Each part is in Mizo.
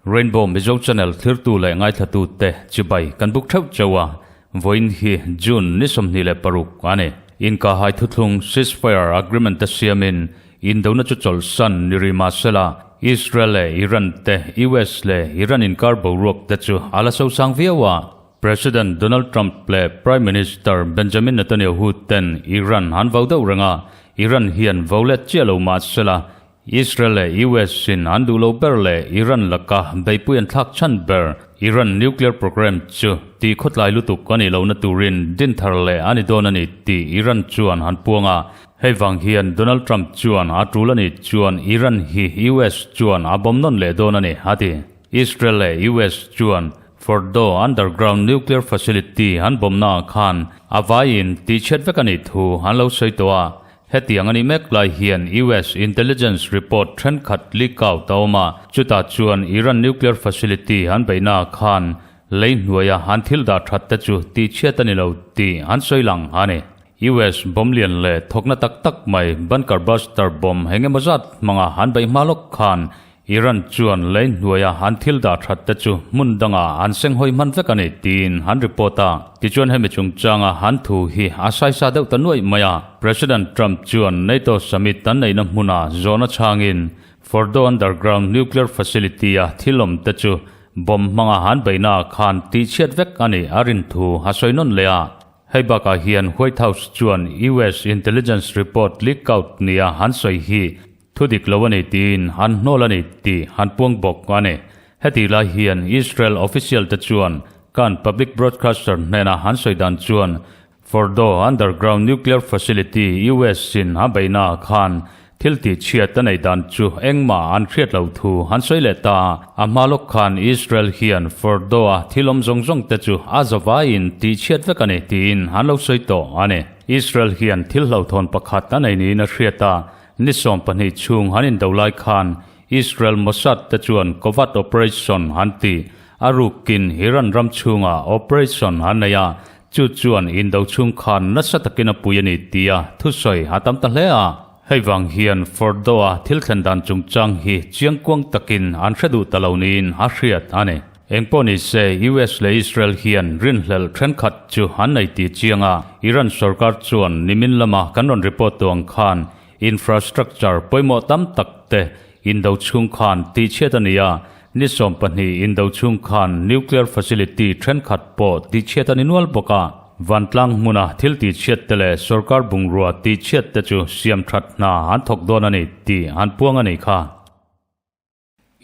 Rainbow Mizo Channel thlirtu leh ngaithlatute chibai kan buk theuh cheu a, vawiin hi June ni 26 a ni. Inkahhai thuthlung ceasefire agreement te siamin indona chu chawlhsan ni rih mah sela, Israel leh Iran te, US leh Iran inkar boruak te chu a la sosang viau a. President Donald Trump leh Prime Minister Benjamin Netanyahu ten Iran an vau deuh reng a, Iran hian vau let chiah lo mah sela, Israel leh US in an duh lo ber leh Iran laka beihpui an thlak chhan ber Iran nuclear program chu tih khawtlai lutuk a nih lohna turin din thar leh a ni dawn a ni tih Iran chuan an puang a. Hei vang hian Donald Trump chuan a tul a nih chuan Iran hi US chuan a bawm nawn leh dawn a ni, a ti. Israel leh US chuan Fordo underground nuclear facility an bawmna ah khan a vaiin tihchhiat vek a nih thu an lo sawi tawh a. Hetiang a nih mek lai hian US intelligence report thenkhat leak out a awm a, chutah chuan Iran nuclear facility an beihna ah khan lei hnuaia an thil dah that te chu tihchhiat a ni lo tih an sawi lang a ni. US bomb lian leh thawkna tak tak mai bunker buster bomb eng emaw zat hmanga an beih hma lawk khan Iran chuan lei hnuaia an thil dah that te chu hmun dangah an senghawi hman vek a ni tiin an report a. Tichuan hemi chungchanga an thu hi a saisa deuh ta nuaih mai a. President Trump chuan NATO summit an neihna hmuna zawhna chhangin Fordow underground nuclear facility-a thil awm te chu bomb hmanga an beihna ah khan tihchhiat vek a nih a rin thu a sawi nawn leh a. Hei bakah hian White House chuan US intelligence report leak out nia an sawi hi Thu dik lo a ni tiin an hnawl a ni tih an puang bawk a ni. Heti lai hian Israel official te chuan kan public broadcaster hnena an sawi dan chuan Fordow underground nuclear facility US in a beihna ah khan thil tih chhiat a nei dan chu engmah an hriat lo thu an sawi leh ta. A hma lawk khan Israel hian Fordow a thil awm zawng zawng te chu a zavaiin tih chhiat vek a ni tiin an lo sawi tawh a ni. Israel hian thil hlauhthawn pakhat a nei niin a hriat a, Ni 12 chhung han indo lai khan Israel Mossad te chuan covert operation an ti. A rukin Iran ram chhungah operation an nei a, chu chuan indo chhung khan nasa takin a pui a ni tia thusawi a tam ta hle a. Hei vang hian Fordow-a thil thlen dan chungchang hi chiangkuang takin an hre duh ta lo niin a hriat a ni. Engpawh ni se, US leh Israel hian rinhlelh thenkhat chu an nei tih chiang a, Iran sorkar chuan nimin lama kan rawn report tawh ang khan infrastructure pawimawh tam tak te indo chhung khan tihchhiat a ni a, ni 12 indo chhung khan nuclear facility thenkhat pawh tihchhiat a ni nual bawk a. Vantlang hmuna thil tihchhiat te leh sorkar bungrua tihchhiat te chu siam that hna an thawk dawn a ni tih an puang a nih kha.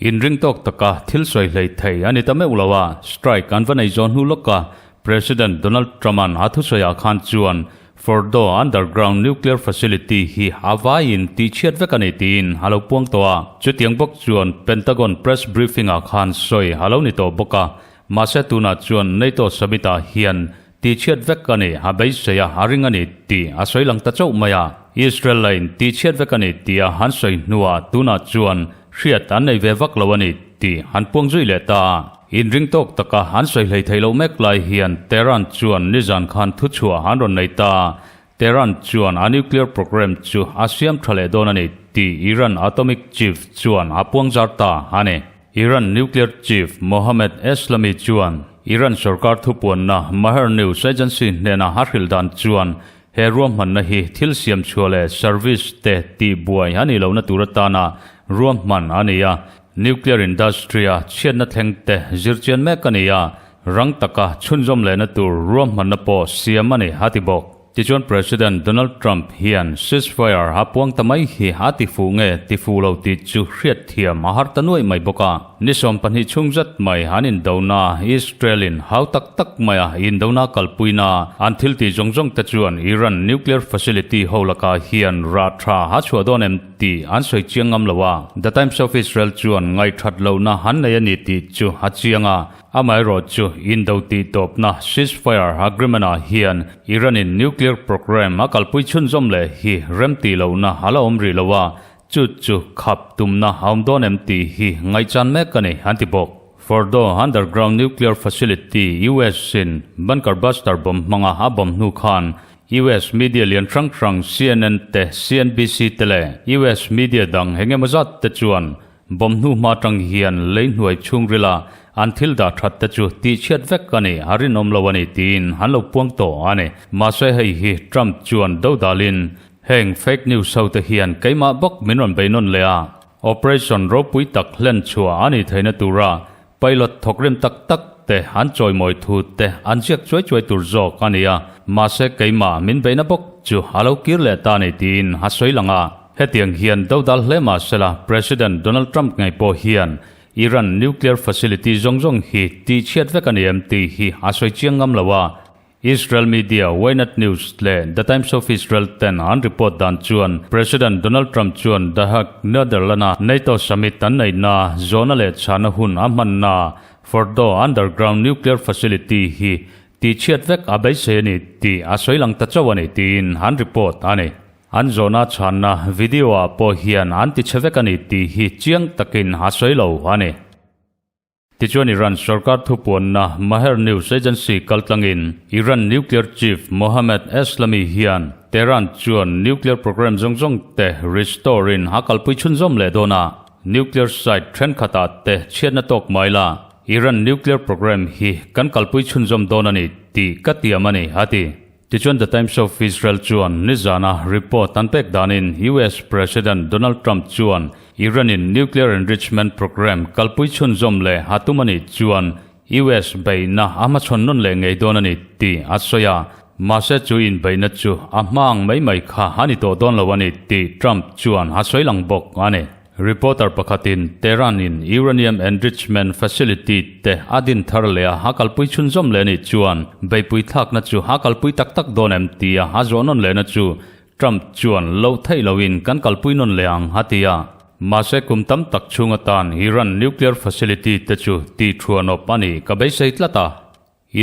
Inring tawk taka thil sawi hlei thei a ni ta meuh lo a, strike an va nei zawn hnu lawk a, President Donald Trump-a'n a thusawiah khan chuan Fordow underground nuclear facility hi a vaiin tihchhiat vek a ni tiin a lo puang tawh a. Chutiang bawk chuan Pentagon press briefing-ah khan sawi a lo ni tawh bawk a, mahse tunah chuan NATO summit-ah hian Tihchhiat vek a ni, a beisei a, a ring a ni tih a sawi lang ta chauh mai a. Israel lain tihchhiat vek a ni tia an sawi hnuah tunah chuan hriat an nei ve vak lo a ni tih an puang zui leh ta a. Inring tawk taka an sawi hlei theih loh mek lai hian Tehran chuan nizan khan thuchhuah an rawn nei ta a. Tehran chuan a nuclear program chu a siam tha leh dawn a ni tih Iran atomic chief chuan a puang zar ta a ni. Iran nuclear chief Mohammad Eslami chuan Iran sorkar thupuanna Mehr News Agency hnena a hrilh dan chuan he ruahmanna hi thil siam chhuah leh service te tih buai a nih lohna tur atana ruahman a ni a, nuclear industry-a chhiatna thleng te zirchian mek a ni a, rang taka chhunzawm lehna tur ruahmanna pawh siam a ni a ti bawk. Tichuan President Donald Trump hian ceasefire a puang ta mai hi a ti fuh nge ti fuh lo tih chu hriatthiam a har ta nuaih mai bawk a. Ni 12 chhung zat mai an indona Israel-in hau tak tak maia indona kalpuina an thil tih zawng zawng te chuan Iran nuclear facility ho lakah hian rah tha a chhuah dawn em tih an sawi chiang ngam lo a. The Times of Israel chuan ngaihthat lohna an nei a ni tih chu a chiang a. Amaherawhchu Indo tih tawpna ceasefire agreement-ah hian Iran-in nuclear programme a kalpui chhunzawm leh hi rem tih lohna a la awm rih lo a, chu chu khap tumna a awm dawn em tih hi ngaihchan mek a ni, an ti bawk. Fordow Underground Nuclear Facility, US in Bunker Buster bomb hmanga a bomb hnu khan US media lian hrang hrang CNN te, CNBC te leh US media dang eng emaw zat te chuan bomb hnu hma atang hian lei hnuai chhungrila an thil dah that te chu tihchhiat vek a ni, a rinawm lo a ni tiin an lo puang tawh a ni. Mahse hei hi Trump chuan dodalin heng fake news ho te hian keimah bawk min rawn bei nawn leh a, Operation ropui tak hlen chhuah a nih theihna tura pilot thawkrim tak tak te an chawimawi thu te an ziak chuai chuai tur zawk a ni a, mahse keimah min beihna bawk chu a lo kir leh ta a ni tiin a sawi lang a. Hetiang hian dodal hle mah sela President Donald Trump ngei pawh hian Iran nuclear facility zawng zawng hi tihchhiat vek a ni em tih hi a sawi chiang ngam lo a, Israel media Ynet News leh The Times of Israel ten an report dan chuan President Donald Trump chuan The Hague, Netherlands-a NATO summit an neihna zawhna leh chhahna hun a hmanna Fordow underground nuclear facility hi tihchhiat vek a beisei a ni tih a sawi lang ta chauh a ni tiin an report a ni. An zawhna chhanna video-ah pawh hian an tichhe vek a ni tih hi chiang takin a sawi lo a ni. Tichuan Iran sorkar thupuanna Maher News Agency kaltlangin Iran nuclear chief Mohammad Eslami hian Tehran chuan nuclear program zawng zawng te restore in a kalpui chhunzawm leh dawn a, nuclear site thenkhatah te chhiatna tawk mai la, Iran nuclear program hi kan kalpui chhunzawm dawn a ni tih ka tiam a ni, a ti. Tichuan The Times of Israel chuan nizana report an pek danin US President Donald Trump chuan Iran-in nuclear enrichment program kalpui chhunzawm leh a tum a nih chuan US beihna a hmachhawn nawn leh ngei dawn a ni tih a sawi a. Mahse chu inbeihna chu a hma ang mai mai kha a ni tawh dawn lo a ni tih Trump chuan a sawi lang bawk a ni. Reporter pakhatin Tehran-in uranium enrichment facility te a din thar leh a, a kalpui chhunzawm leh a nih chuan beihpui thlakna chu a kalpui tak tak dawn em tia a zawh nawn lehna chu Trump chuan loh theih loin kan kalpui nawn leh ang a ti a. Mahse kum tam tak chhung atan Iran nuclear facility te chu tihṭhuanawp a nih ka beisei tlat a.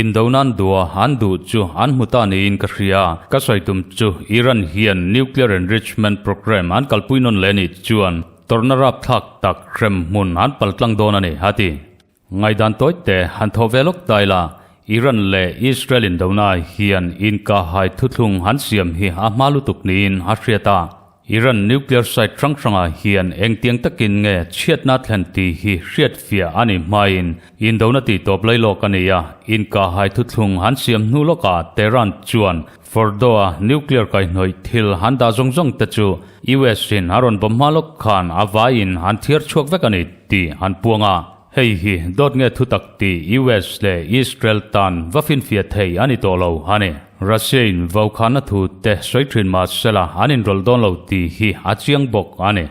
Indonan dua an duh chu an hmu ta niin ka hria. Ka sawi tum chu Iran hian nuclear enrichment program an kalpui nawn leh anih chuan tawrhna rapthlak tak hrem hmun an paltlang dawn a ni, a ti. Ngaihdan tawi te han thawh ve lawk ta ila, Iran leh Israel indona hian inkahhai thuthlung an siam hi a hma lutuk niin a hriat a. Iran nuclear site hrang hrangah hian engtiang takin nge chhiatna thlen tih hi hriatfiah a nih hmain indona tih tawp lai lawk a ni a, inkahhai thuthlung an siam hnu lawkah Tehran chuan Fordow-a nuclear kaihhnawih thil an dah zawng zawng te chu US-in a rawn bawm hma lawk khan a vaiin an thiar chhuak vek a ni tih an puang a. Hei hi dawt nge thutak tih US leh Israel tan va finfiah thei a ni tawh lo a ni. Russia-in vaukhana thu te sawi thin mah sela an inrawlh dawn lo tih hi a chiang bawk a ni.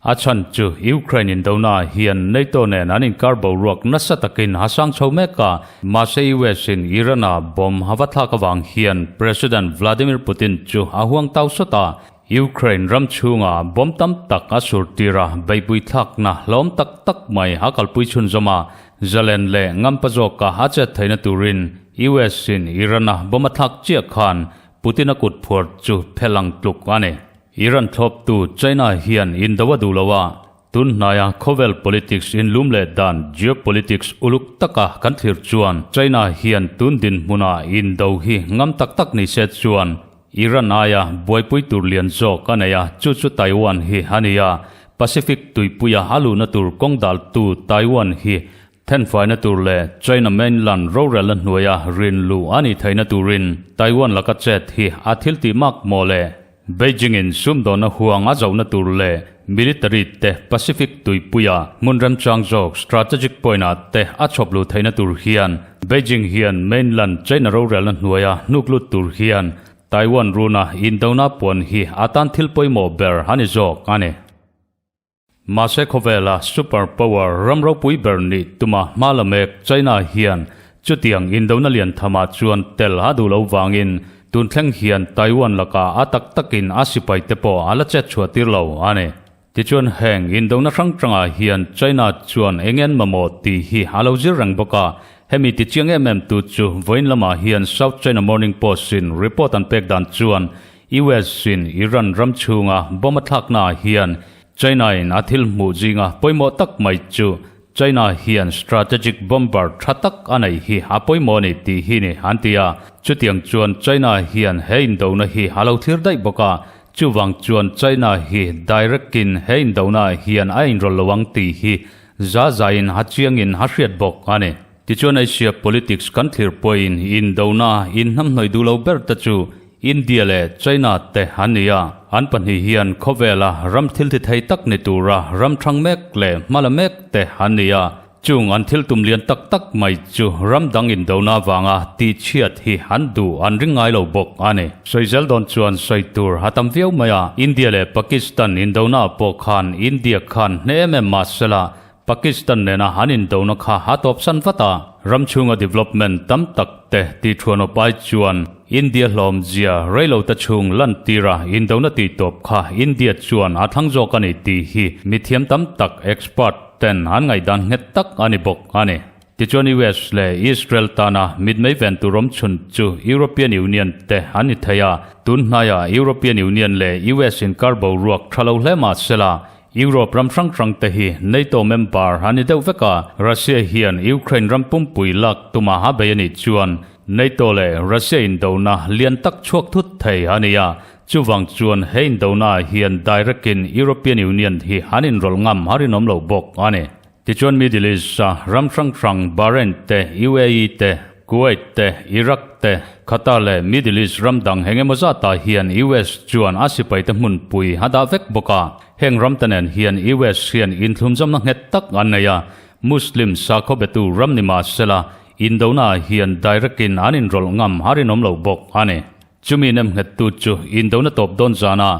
A chhan chu Ukraine indona hian NATO nen an inkar boruak nasa takin a sang chho mek a, mahse US-in Iran-a bomb a va thlak avang hian President Vladimir Putin chu a huang tau sawt a, Ukraine ram chhunga bomb tam tak a sur tir a, beihpui thlakna hlawm tak tak mai a kalpui chhunzawm a, zalen leh ngampa zawka a chet theihna turin US-in Iran-a bomb a thlak chiah khan Putin-a kut phuar chu phelh ang tluk a ni. Iran thlawptu China hian indo a duh lo a, tun hnaia khawvel politics inlum leh dan geopolitics uluk taka kan thlir chuan China hian tun dinhmuna indo hi ngam tak tak ni se chuan Iran aia buaipui tur lian zawk a nei a, chu chu Taiwan hi a ni a. Pacific tuipuia a luhna tur kawng daltu Taiwan hi thenfaina tur leh China mainland rorelna hnuaia rin luh a nih theihna turin Taiwan laka chet hi a thil tih mak maw le? Beijing-in sumdawnna huang a zohna tur leh military te Pacific tuipuia hmun remchang zawk strategic point-ah te a chhawp luh theihna tur hian Beijing hian mainland China rorelna hnuaia hnuk lut tur hian Taiwan runa indona puan hi a tan thil pawimawh ber a ni zawk a ni. Mahse khawvela super power ram ropui ber nih tuma hma la mek China hian chutiang indona lian thamah chuan tel a duh lo vangin tun thleng hian Taiwan lakah a tak takin a sipai te pawh a la chet chhuah tir lo a ni. Tichuan heng indona hrang hrangah hian China chuan eng en mamawh tih hi a lo zir reng bawk a, hemi ti chiang em em tu chu vawiin lamah hian South China Morning Post in report an pek dan chuan US in Iran ram chhunga bomb a thlaknaah hian China in a thil hmuh zinga pawimawh tak mai chu. China hian strategic bomber tha tak a nei hi a pawimawh a ni tih hi ni an ti a. Chutiang chuan China hian he indona hi a lo thlir daih bawk a, chuvang chuan China hi direct in he indona ah hian a inrawlh lo ang tih hi za zaiin a chiangin a hriat bawk a ni. Tichuan Asia politics kan thlir pawhin indona inhnamhnawih duh lo ber te chu India leh China te an ni a, an pahnih hian khawvela ram thil ti thei tak ni tura ram thang mek leh hma la mek te an ni a, chung an thil tum lian tak tak mai chu ram dang indona avanga tihchhiat hi an duh an ring ngai lo bawk a ni. Sawizel dawn chuan sawi tur a tam viau mai a, India leh Pakistan indona ah pawh khan India khan hne em em mah sela Pakistan nena an indona kha a tawpsan vat a, ram chhunga development tam tak te tih thuan awp ai chuan India hlawmzia reilota chhung lantira indona tih tawp kha India chuan a thlang zawk a ni tih hi mithiam tam tak, expert, ten an ngaihdan nghet tak a ni bawk a ni. Tichuan US leh Israel tana mitmei ven tur awm chhun chu European Union te an ni thei a, tun hnaiah European Union leh US inkar boruak tha lo hle mah sela Europe ram hrang hrang te hi NATO member an ni deuh vek a, Russia hian Ukraine ram pumpui lak tuma a bei a nih chuan NATO leh Russia indona lian tak chhuak thut thei a ni a, chuvang chuan he indona ah hian direct in European Union hi an inrawlh ngam a rinawm lo bawk a ni. Tichuan Middle East a ram hrang hrang Bahrain te, UAE te, Kuwait te, Iraq te, Qatar leh Middle East ram dang eng emaw zatah hian US chuan a sipaite hmunpui a dah vek bawk a. Heng ram te nen hian US hian inthlumzawmna nghet tak an nei a, Muslim sakhaw betu ram ni mah sela indona ah hian direct in an inrawlh ngam a rinawm lo bawk a ni. Chumi nemnghettu chu indona tawp dawn zana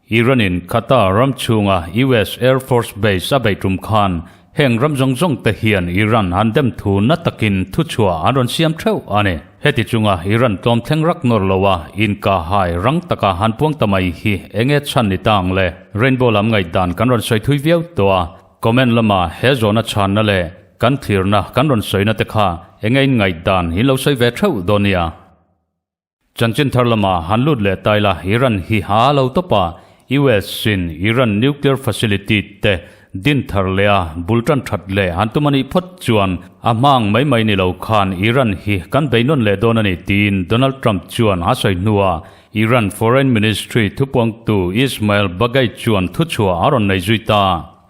Iran-in Qatar ram chhunga US Air Force Base a beih tum khan heng ram zawng zawng te hian Iran an dem thu na takin thuchhuah an rawn siam theuh a ni. Heti chunga Iran tlawm thleng rak nawr loa inkahhai rang taka han puang ta mai hi enge chhan ni ta ang le? Rainbow lam ngaihdan kan rawn sawi thui viau tawh a, comment lama he zawhna chhanna leh kan thlirna kan rawn sawina te kha enge in ngaihdan in lo sawi ve theuh dawn nia. Chanchin thar lama han lut leh tai la Iran hi a lo tawp a, US in Iran nuclear facility te din thar leh a bul tan that leh han tum a nih phawt chuan a hmang mai mai ni lo khan Iran hi kan bei nawn leh dawn a ni tiin Donald Trump chuan a sawi hnuah Iran Foreign Ministry thupuangtu Ismail Baghaei chuan thuchhuah a rawn nei zui ta.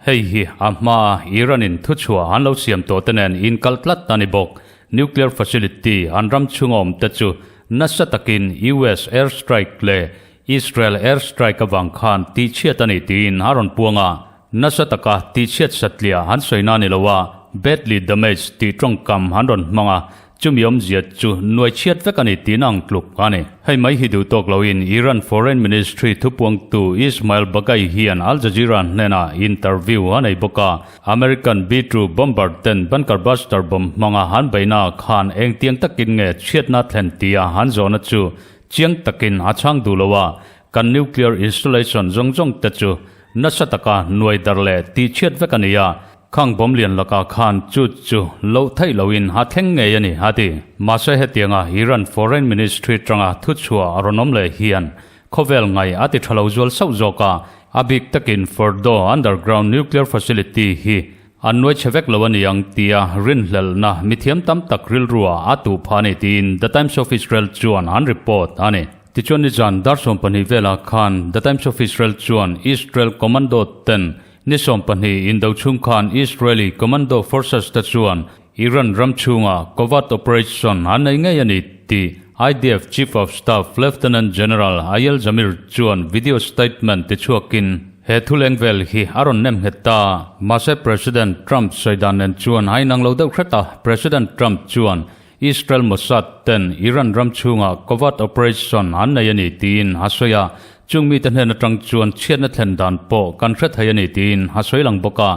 Hei hi a hmaa Iran in thuchhuah an lo siam tawh te nen inkal tlat a ni bawk. Nuclear facility an ram chhunga awm te chu nasa takin US air strike leh Israel air strike avang khan tihchhiat a ni tiin a rawn puang a. Nasa taka tihchhiat satliah an sawina a ni lo a, badly damaged tih tawngkam an rawn hmang a, chumi awmzia chu nuaichhiat vek a ni tiin a ang tluk a ni. Hei mai hi duh tawk loin Iran Foreign Ministry thupuangtu Ismail Baghaei hian Al Jazeera hnenah interview a nei bawk a, American B-2 bomber ten bunker buster bomb hmanga han beihna khan engtiang takin nge chhiatna thlen tia han zawhna chu chiang takin a chhang duh lo a, kan nuclear installation zawng zawng te chu nasa taka nuai dar leh tihchhiat vek a ni a, khang bomb lian lakah khan chu chu loh theih loin a thleng ngei a ni, a ti. Mahse hetianga Iran Foreign Ministry tanga thuchhuah a rawn awm leh hian Khawvel ngai a ti tha lo zual sauh zawk a, a bik takin Fordo underground nuclear facility hi an nuai chhe vek lo a ni ang tia rinhlelhna mithiam tam tak rilrua a tuh phah a ni tiin The Times of Israel chuan an report a ni. Tichuan nizan dar 12 velah khan The Times of Israel chuan Israel commando ten ni 12 indo chhung khan Israeli commando forces te chuan Iran ram chhunga covert operation an nei ngei a ni tih IDF Chief of Staff Lieutenant General Eyal Zamir chuan video statement tichhuakin he thuleng vel hi a rawn nem nghet ta. Mahse President Trump sawi dan nen chuan a inang lo deuh hret a, President Trump chuan Israel Mossad ten Iran ram chhunga covert operation an nei a ni tiin a sawi a, chung mite hnen atang chuan chhiatna thlen dan pawh kan hre thei a ni tiin a sawi lang bawk a.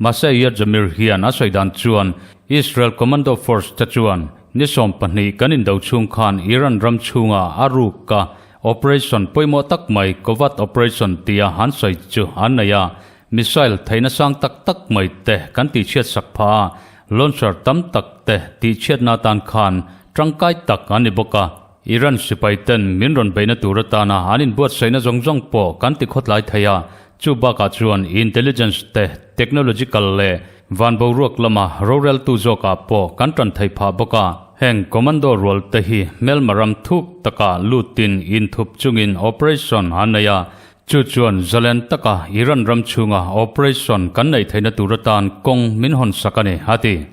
Mahse Eyal Zamir hian a sawi dan chuan Israel Commando Force te chuan ni 12 kan indo chhung khan Iran ram chhunga a ruk a operation pawimawh tak mai covert operation tia han sawi chu an nei a, missile theihna sang tak tak mai te kan tihchhiat sak phah a, launcher tam tak te tihchhiatna atan khan tangkai tak an ni bawk a. Iran sipai ten min rawn beihna tur atana an inbuatsaihna zawng zawng pawh kan ti khawtlai thei a, chu bakah chuan intelligence te, technological leh. Van boruak lama roreltu zawkah pawh kan tan thei phah bawk a. Heng commando rual te hi hmelma ram thuk takah lutin inthup chungin operation an nei a, chu chuan zalen taka Iran ram chhunga operation kan neih theihna tur atan kawng min hawn sak a ni, a ti.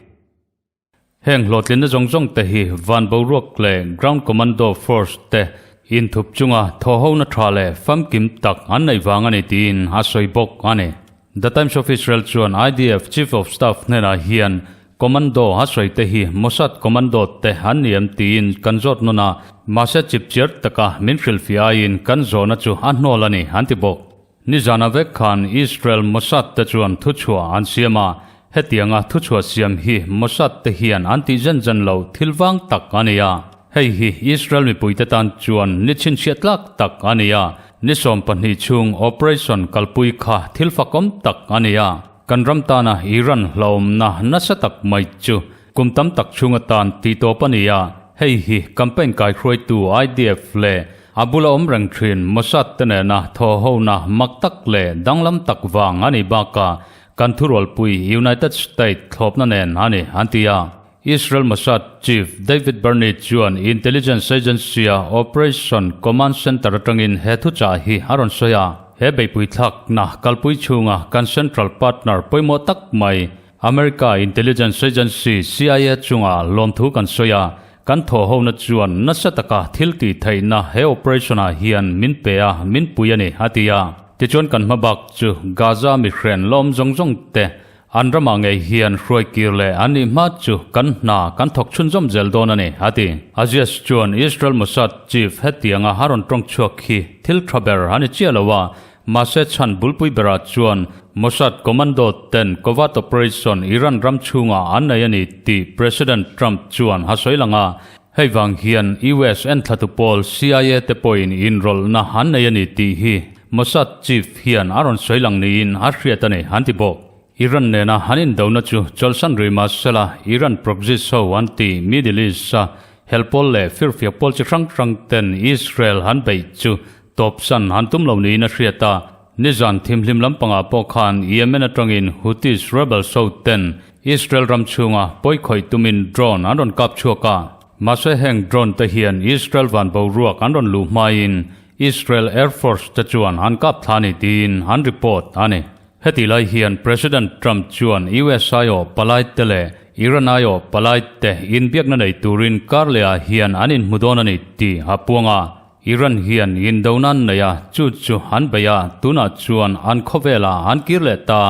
Heng hlawhtlinna zawng zawng te hi van boruak leh Ground Commando Force te inthup chunga thawhhona tha leh famkim tak an neih vang a ni tiin a sawi bawk a ni. The Times of Israel chuan IDF Chief of Staff hnenah hian Commando a sawi te hi Mossad Commando te an ni em tiin kan zawt nawn a, mahse chipchiar taka min hrilhfiah aiin kan zawhna chu a hnawl a ni an ti bawk. Nizana vek khan Israel Mossad te chuan thuchhuah an siam a, hetianga thuchhuah siam hi Mossad te hian an tih zen zen loh thil vang tak a ni a. Hei hi Israel mipuite tan chuan ni chhinchhiah tlak tak a ni a, ni 12 chhung operation kalpui kha thil fakawm tak a ni a. Kan ram tana Iran hlauhawmna nasa tak mai chu kum tam tak chhung atan tih tawp a ni a, hei hi campaign kaihruaitu IDF leh A bula awm reng thin Mossad te nena thawhhona mak tak leh danglam tak vang a nih bakah kan thurualpui United State thlawpna nen a ni, an ti a. Israel Mossad Chief David Barney chuan Intelligence Agency-a Operation Command Center atangin he thuchah hi a rawn sawi a. He beihpui thlakna kalpui chhunga kan central partner pawimawh tak mai America Intelligence Agency, CIA, chunga lawmthu kan sawi a, kan thawhhona chuan nasa taka thil tih theihna he operation-ah hian min pe a, min pui a ni, a ti a. Tichuan kan hma bak chu Gaza mihren lawm zawng zawng te an ramah ngei hian hruai kir leh an nih hma chu kan hna kan thawk chhunzawm zel dawn a ni, a ti. Aziz chuan Israel Mossad chief hetianga a rawn tawng chhuak hi thil tha ber a ni chiah lo a, Mahse chhan bulpui berah chuan Mossad commando ten covert operation Iran ram chhungah an nei a ni tih President Trump chuan a sawi lang a. Hei vang hian US enthlatu pawl CIA te pawhin inrawlhna an nei a ni tih hi Mossad chief hian a rawn sawi lang niin a hriat a ni an ti bawk. Iran nena an indona chu chawlhsan rih mah sela Iran proxies ho an ti Middle East-a hel pawl leh firfiak pawl chi hrang hrang ten Israel an beih chu Tawpsan han tum lo niin a hriat a, nizan thimhlim lampangah pawh khan Yemen atangin Houthis rebels ho ten Israel ram chhunga pawi khawih tumin drone an rawn kap chhuak a. Mahse heng drone te hian Israel van boruak an rawn luh hmain Israel Air Force te chuan an kap thla ni tiin an report a ni. Heti lai hian President Trump chuan US aiawh palai te leh Iran aiawh palai te inbiakna nei turin karlehah hian an inhmu dawn a ni tih a puang a. Iran hian indona an nei a, chu chu an bei a, tunah chuan an khawvelah an kir leh ta.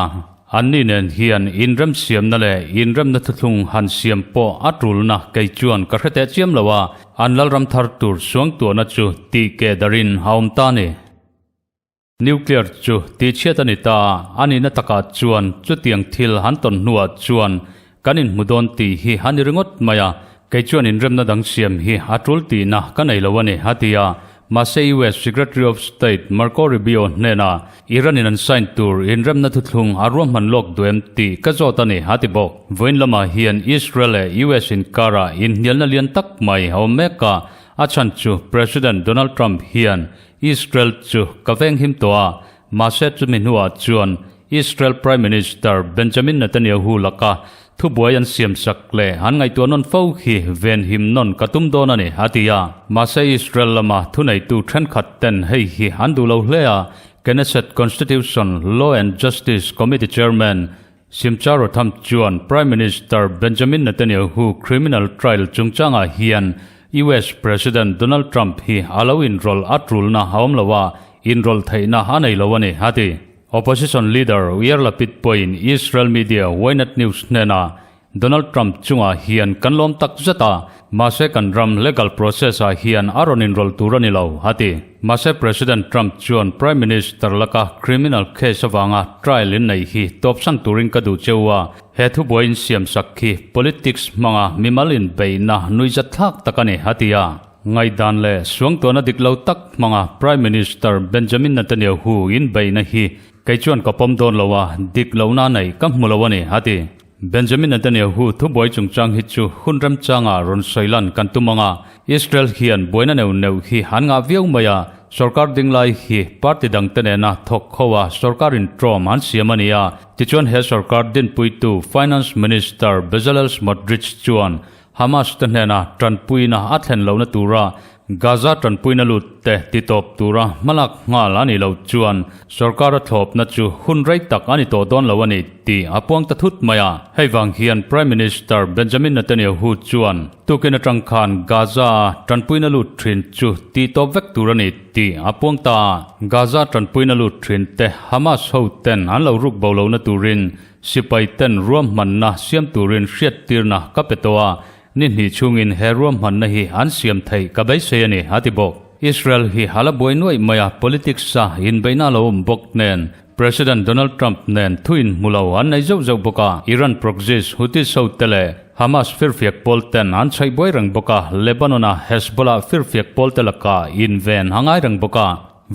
Anni nen hian inremsiamna leh inremna thuthlung han siam pawh a tulna kei chuan ka hre teh chiam lo a, an lalram thar tur suangtuahna chu tih keh darin a awm ta a ni. Nuclear chu tihchhiat a ni ta a, a nihna takah chuan chutiang thil han tawn hnuah chuan kan inhmu dawn tih hi a ni ringawt mai a, kei chuan inremna dang siam hi a tul tihna ka nei lo a ni, a ti a. Mahse US Secretary of State Marco Rubio hnenah Iran in an sign tur inremna thuthlung a ruahman lawk duh em tih ka zawt a ni, a ti bawk. Vawiin lamah hian Israel leh US inkarah inhnialna lian tak mai a awm mek a, a chhan chu President Donald Trump hian Israel chu ka veng him tawh a, mahse chumi hnuah chuan Israel Prime Minister Benjamin Netanyahu laka thubuai an siamsak leh an ngaihtuah nawn fo hi venhim nawn ka tum dawn a ni, a ti a. Mahse Israel lama thuneitu thenkhat ten hei hi an duh lo hle a, Knesset Constitution, Law and Justice Committee Chairman Simcha Rotham chuan Prime Minister Benjamin Netanyahu criminal trial chungchangah hian US President Donald Trump hi a lo inrawlh a tulna a awm lo a, inrawlh theihna a nei lo a ni, a ti. Opposition leader Yair Lapid pawhin Israel media Ynet News hnenah Donald Trump chungah hian kan lawm tak zet a, mahse kan ram legal process ah hian a rawn inrawlh tur a ni lo, a ti. Mahse President Trump chuan Prime Minister laka criminal case avanga trial in neih hi tawpsan turin ka duh cheu a, he thubuai insiamsak hi politics hmanga mimal inbeihna nuihzatthlak tak a ni, a ti a. Ngaihdan leh suangtuahna dik lo tak hmanga Prime Minister Benjamin Netanyahu inbeihna hi kei chuan ka pawm dawn lo a, dik lohna neih ka hmu lo a ni, a ti. Benjamin Netanyahu thubuai chungchang hi chu hun remchanga rawn sawi lan kan tum ang a, Israel hian buaina neuh neuh hi an ngah viau mai a, Sorkar dinglai hi party dangte nena thawk ho a sorkar intawm an siam a ni a. Tichuan he sorkar dinpuitu Finance Minister Bezalel Smotrich chuan Hamas te hnena tanpuina a thlen lohna tura Gaza tanpuina lut te titawp tura hmalak nghal a nih loh chuan sorkar a thlawpna chu hun rei tak a ni tawh dawn lo a ni tih a puang ta thut mai a. Hei vang hian Prime Minister Benjamin Netanyahu chuan tukin atang khan Gaza a tanpuina lut thin chu titawp vek tur a ni tih a puang ta a. Gaza tanpuina lut thin te Hamas ho ten an lo ruk bo lohna turin Sipai ten ruahmanna siam turin hriattirna ka pe tawh a, ni hnih chhungin he ruahmanna hi an siam theih ka beisei a ni, a ti bawk. Israel hi a la buai nuaih mai a, politics a inbeihna a lo awm bawk nen, President Donald Trump nen thu inhmu lo an nei zeuh zeuh bawk a, Iran proxies Houthis hote leh Hamas firfiak pawl ten an chhaih buai reng bawk a, Lebanon a Hezbollah firfiak pawl te lakah inven a ngai reng bawk a.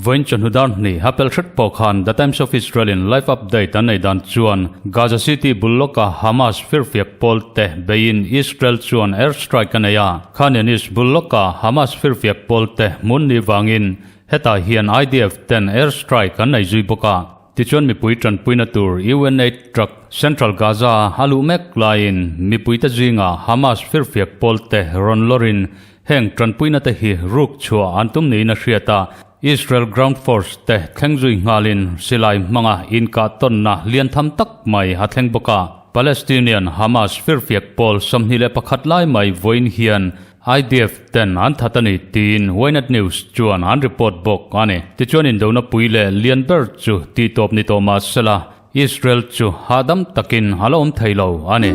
Vawiin chawhnu dar hnih a pel hret pawh khan The Times of Israel in live update an nei dan chuan Gaza City bul lawka Hamas firfiak pawl te beiin Israel chuan air strike a nei a. Khan Younis bul lawka Hamas firfiak pawl te hmun ni vangin hetah hian IDF ten air strike an nei zui bawk a. Tichuan mipui tanpuina tur UNAID truck Central Gaza a luh mek laiin mipuite zingah Hamas firfiak pawl te rawn lawrin Heng tanpuina te hi ruk chhuah an tum niin a hriat a, Israel Ground Force te thleng zui nghalin silai hmanga inkah tawnna lian tham tak mai a thleng bawk a. Palestinian Hamas firfiak pawl 21 lai mai vawiin hian IDF ten an that a ni tiin Ynet News chuan an report bawk a ni. Tichuan indona pui leh lian ber chu tihtawp ni tawh mah sela, Israel chu hahdam takin a la awm thei lo a ni.